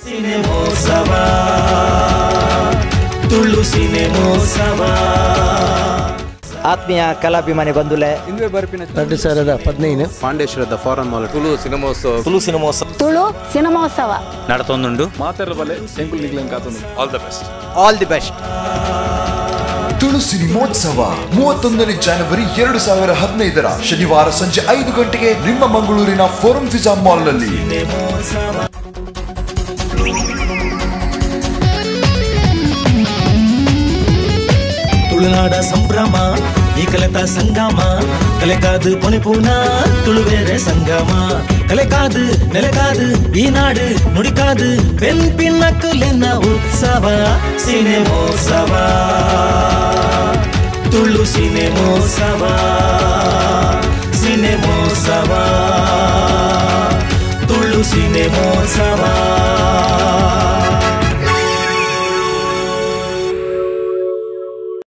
ಸಿನಿಮೋತ್ಸವ, ತುಳು ಸಿನಿಮೋತ್ಸವ. ಆತ್ಮೀಯ ಕಲಾಭಿಮಾನಿ ಬಂಧುಲೆ, 2015 ಪಾಂಡೇಶ್ವರದ ಫಾರಂ ಮಾಲ್ ತುಳು ಸಿನಿಮೋತ್ಸವ, ತುಳು ಸಿನಿಮೋತ್ಸವ, ತುಳು ಸಿನಿಮೋತ್ಸವ ನಡತೊಂದುಂಡು. All the best, all the best. Tulu ಸಿನಿಮೋತ್ಸವ 31ನೇ ಜನವರಿ 2015 ಶನಿವಾರ ಸಂಜೆ 5 ಗಂಟೆಗೆ ನಿಮ್ಮ ಮಂಗಳೂರಿನ ಫೋರಂ ಫಿಜಾ ಮಾಲ್ನಲ್ಲಿ. ತುಳುನಾಡ ಸಂಭ್ರಮ ಈ ಕಲೆತ ಸಂಗಮ, ಕಲೆಕಾದು ಪೊಣೆಪೂನ ತುಳುವೇರೆ ಸಂಗಮ, ಕಲೆಕಾದು ನೆಲೆಕಾದು ಈ ನಾಡು ನುಡಿಕಾದು ಪೆನ್ಪಿನ ಉತ್ಸವ ಸಿನಿಮೋತ್ಸವ, ತುಳು ಸಿನಿಮೋತ್ಸವ, ಸಿನಿಮೋತ್ಸವ, ತುಳು ಸಿನಿಮೋತ್ಸವ.